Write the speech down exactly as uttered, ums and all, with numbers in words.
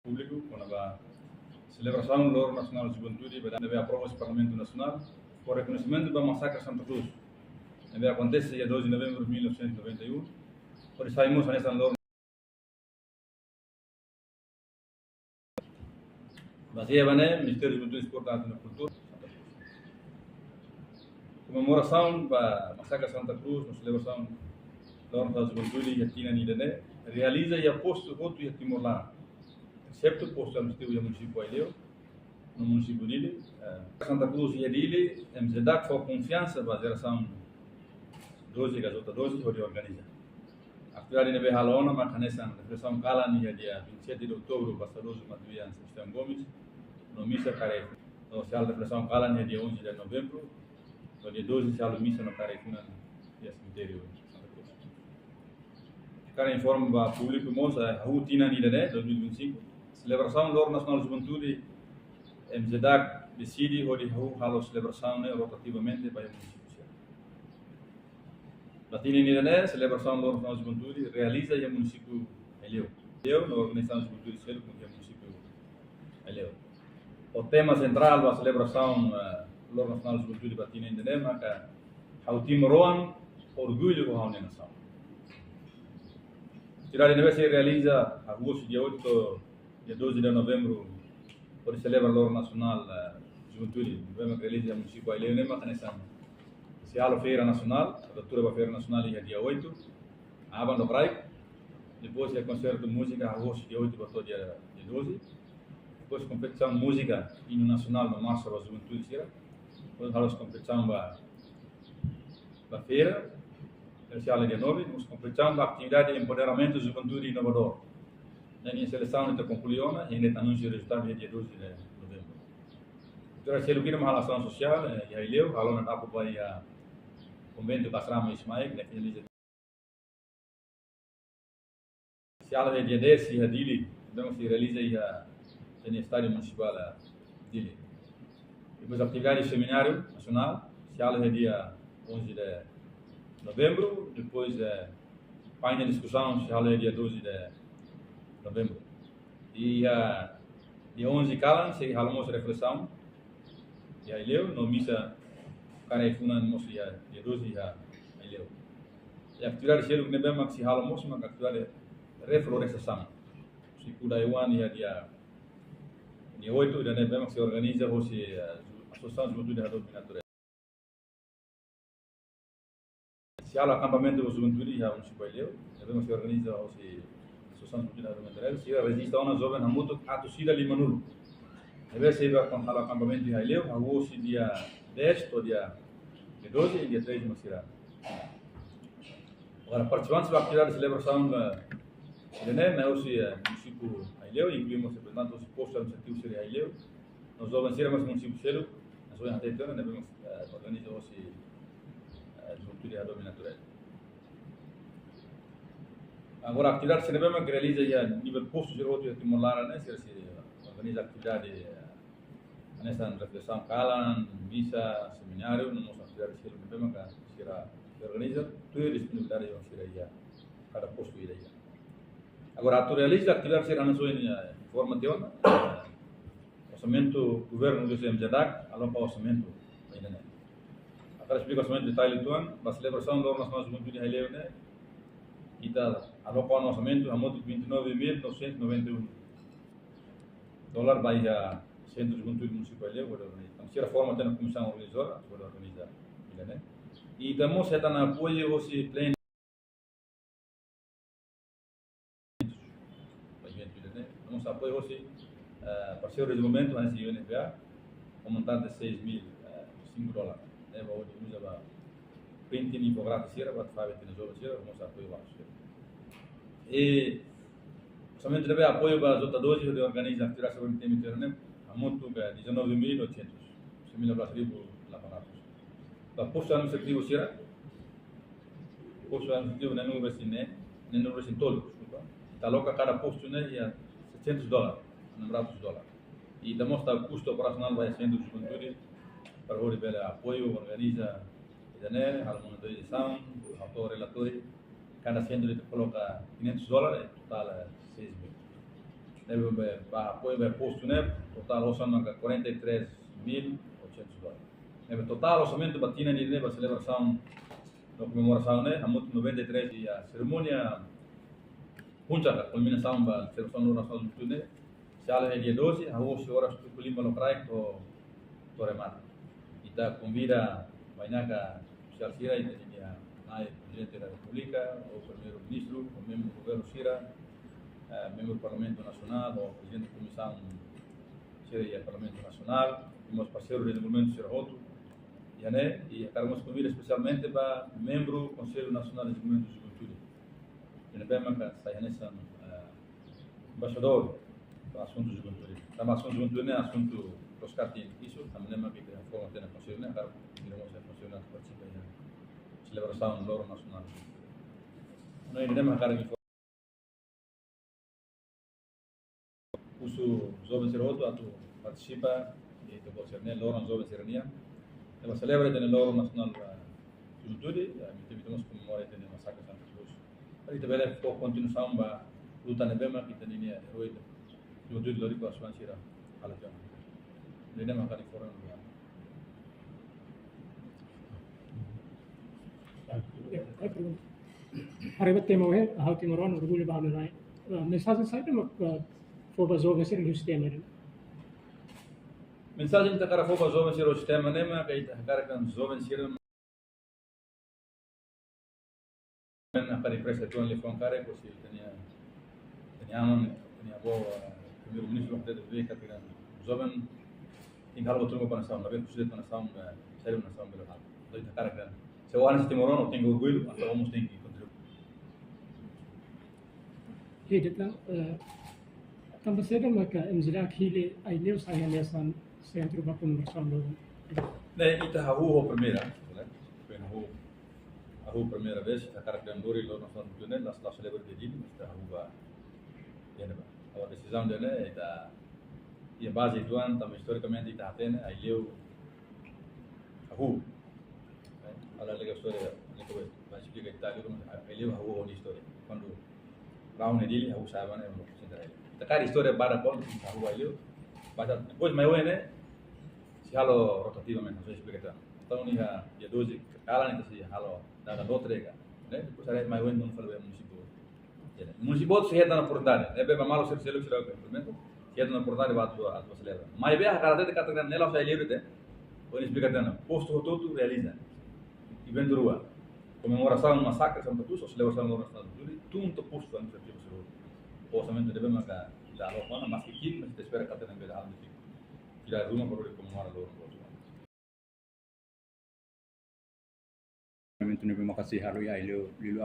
públiku kona-ba selebrasaun Loron Nasionál Juventude, ba ne'ebé aprova husi Parlamentu Nasionál, ho rekoñesimentu ba Masakre Santa Cruz, ne'ebé akontese iha doze de novembro de mil novecentos e noventa e um, hodi sai mós hanesan loron. Bazeia ba ne'e, Ministériu Juventude, Desportu, Arte no Kultura. Komemorasaun ba Masakre Santa Cruz, no selebrasaun Loron Nasionál Juventude iha tinan ida-ne'e, realiza iha postu hotu iha Timor laran, exetu postu administrativu iha munisípiu Aileu, no munisípiu Dili. Eh, Santa Cruz iha Dili, MJDAC fó konfiansa ba jerasaun doze, Gazota doze, hodi organiza. Atividade ne'ebé halo ona mak hanesan reflesaun kalan iha dia vinte e sete de outubro ba saudozu Matuian Sebastião Gomes, no misa karik. No sei halo reflesaun kalan iha dia onze de novembro, no dia doze sei halo misa no karik funan iha semitériu Santa Cruz. Hakarak informa ba públiku mós, eh, hahú tinan ida-ne'e, dois mil e vinte e cinco, selebrasaun Loron Nasionál Juventude, MJDAC deside hodi hahú halo selebrasaun ne'e rotativamente ba iha munisípiu sira. Ba tinan ida-ne'e, selebrasaun Loron Nasionál Juventude realiza iha munisípiu Aileu. Aileu, no organizasaun juventude seluk iha munisípiu Aileu. O tema sentrál ba selebrasaun, eh, Loron Nasionál Juventude ba tinan ida-ne'e maka Ha'u Timoroan, orgullu ho ha'u-nia nasaun. Atividade ne'ebé sei realiza hahú husi dia oito, dia doze de novembro, hodi selebra Loron Nasionál, eh, Juventude. Ne'ebé mak realiza iha munisípiu Aileu ne'e mak hanesan sei halo feira nasionál, abertura ba feira nasionál iha dia oito, aban dobraik. Depois iha konsertu múzika hahú husi dia oito ba to'o dia, dia doze. Depois kompetisaun múzika, inu nasionál no marsa ba juventude sira. Depois halo kompetisaun ba, ba feira, tersiala dia nove, mós kompetisaun ba atividade empoderamentu juventude inovadór. Ne'e nia selesaun ita konklui ona, i ita anunsia rezultadu iha dia doze de novembro. Atividade seluk ida mak halo asaun sosiál, eh, iha Aileu, halo ona dapu ba iha konventu Kasrama Ismail, ne'e finaliza. Sei halo iha dia dez iha Dili, ne'ebé sei realiza iha, iha Estádiu Munisipál, eh, Dili. Depois atividade semináriu nasionál, sei halo iha dia onze de novembro, depois, eh, painel diskusaun, sei halo iha dia doze de novembro. I, ah, dia onze kalan, sei halo mós reflesaun iha Aileu, no misa karik funan mós iha dia doze iha Aileu. I atividade seluk ne'ebé mak sei halo mós mak atividade reflorestasaun. Sei kuda ai-oan iha dia, dia oito, ida ne'ebé mak sei organiza hosi, eh, Asosiasaun Juventude Hadomi Natureza. Sei halo akampamentu ba juventude iha munisípiu Aileu, ne'ebé mak sei organiza hosi Asosiasaun Juventude Hadomi Natureza, sei rejista ona joven hamutuk atus ida limanulu. Ne'ebé sei bá halo akampamentu iha Aileu, hahú husi dia dez to'o dia, dia doze, i dia treze mak sei. Agora, partisipante ba atividade selebrasaun, eh, ida-ne'e, ne'e husi, eh, munisípiu Aileu, inklui mós reprezentante husi postu administrativu sira Aileu, no joven sira mós munisípiu seluk, no joven até ne'ebé mós, eh, organiza hosi, eh, Juventude Hadomi Natureza. Agora, atividade sira ne'ebé mak realiza iha nivel postu sira hotu iha Timor laran ne'e, sira sei organiza atividade, eh, hanesan reflesaun kalan, misa, semináriu, no mós atividade sira ne'ebé maka sira organiza, tuir disponibilidade joven sira iha kada postu ida iha. Agora, atu realiza atividade sira hanesan ohin informa tiha ona, eh, orsamentu governu do MJDAC aloka orsamentu ba ida-ne'e. Hakarak esplika orsamentu detalle uitoan, ba selebrasaun Loron Nasionál Juventude iha Aileu ne'e, ita aloka ona orsamentu hamutuk vinte e nove mil novecentos e noventa e um dólar ba iha Sentru Juventude Munisípiu Aileu, hodi organiza. Tanba sira forma tiha ona komisaun organizadora, hodi organiza ida-ne'e. I ita mós hetan apoiu hosi pleno ba eventu ida-ne'e. Mós apoiu hosi, eh, parseiru dezenvolvimentu, hanesan UNFPA, ho montante seis mil, eh, cinco dólar. Ne'e ba hodi uza ba printing infográfiku sira, ba fábrica de jogo sira, mós apoiu ba sira. I orsamentu ne'ebé apoiu ba J doze hodi organiza atividade sobre tema internet, hamutuk dezanove mil oitocentos, sembilan belas ribu delapan ratus. Ba postu administrativu sira, postu administrativu neenulu resin neen, neenulu resin tolu, deskulpa. Ita aloka kada postu ne'e iha seiscentos dólar, enam ratus dólar. I ita mós tau kustu operasionál ba iha Sentru Juventude, para hodi bele apoiu, organiza, ida-ne'e, halo monitorizasaun, halo relatóriu, kada sentru ita koloka quinhentos dólar, eh, totál, eh, seis mil. Ne'ebé ba apoiu ba postu ne'e, totál osan maka quarenta e três mil oitocentos dólares. Ne'ebé totál orsamentu ba tinan ida-ne'e ba selebrasaun no komemorasaun ne'e, hamutuk noventa e três, i serimónia puncak, kulminasaun ba selebrasaun Loron Nasionál Juventude ne'e sei hala'o iha dia doze, hahú oras tuku lima lokraik to'o, to'o remata. Ita konvida bainaka ofisiál sira, ita-nia Na'i Prezidente da Repúblika, ou Primeiru-Ministru, ou membru governu sira, eh, membru Parlamentu Nasionál, ou Prezidente Komisaun sira iha Parlamentu Nasionál, i mós parseiru dezenvolvimentu sira hotu. Iha ne'e, i hakarak mós konvida espesialmente ba membru Konsellu Nasionál Dezenvolvimentu Juventude. Ida-ne'ebé maka sai hanesan, eh, embaixadór ba asuntu juventude. Tanba asuntu juventude ne'e asuntu roskat isu, tanba ne'e maka ita forma tiha ona konsellu ne'e, hakarak ita mós konsellu ne'e partisipa iha selebrasaun Loron Nasionál. No, ida-ne'e maka hakarak informa husu joven sira hotu atu partisipa iha ita-boot sira-nia loron joven sira-nian. Ita selebra ita-nia Loron Nasionál, eh, Juventude, eh, ita, ita mós komemora ita-nia masakre Santa Cruz. Para ita bele fó kontinuasaun ba luta ne'ebé mak ita-nia erói juventude lori ba suan sira halo tiha ona. Ida-ne'e mak hakarak informa. Haree ba tema ohin, ha'u timoroan, orgullu ba ha'u-nia rai. Eh, mensajen saida mak, eh, fó ba joven sira husi tema ne'e? Mensajen ita hakarak fó ba joven sira husi tema ne'e mak ita hakarak joven sira hakarak presta atensaun liafuan karik, husi ita-nia, ita-nia aman, ita-nia avó, eh, Primeiru-Ministru, waktu itu, katak joven tenke halo buat ruma ba nasaun, labele husu de'it ba nasaun, eh, sai ba nasaun bele halo. Entaun ita hakarak, se o hanesan timoroan, o tenke orgullu, entaun o mós tenke kontribui. Ida tan, eh, tanba saida maka M J D A hili Aileu sai hanesan sentru ba komemorasaun loron? Ne'e ita hahú ho primeira, né? Foin hahú, hahú primeira vez, ita hakarak dehan lori Loron Nasionál Juventude ne'e, la, la selebra dia dini, mas ita hahú ba, iha ne'ebá. Agora desizaun ida-ne'e, ita, iha baze uitoan, tanba istorikamente ita hatene, Aileu hahú. Eh, ha'u la lega istória, ne'e ko ba esplika ita liu, mas Aileu hahú ho nia istória. Kuandu rahun ne'e Dili, hahú sa'e ba ne'e, no sentral. Ita kaer istória badak kuandu hahú Aileu, basta, depois mai oin ne'e, sei halo rotativamente, no sei esplika ita. Entaun, iha dia doze kalan ita sei halo dada lotre ka. Ne'e, depois haree mai oin, no fali ba munisípiu. Munisípiu hotu sei hetan oportunidade. Ne'ebé ba maluk sira seluk sira implementa, sei hetan oportunidade ba atu, atu selebra. Maibé hakarak hatete katak ne'e la'ós Aileu de'it. Ohin esplika tiha ona, postu hotu-hotu realiza eventu rua. Komemorasaun masakre Santa Cruz, ou selebrasaun Loron Nasionál Juventude, tun to'o postu administrativu sira hotu. Orsamentu ne'ebé maka ita aloka ona, maski ki'ik, mas ita espera katak ne'e bele halo de'it. Ita ruma para komemora loron hotu. Momentu ne'ebé maka sei halo iha Aileu, liuliu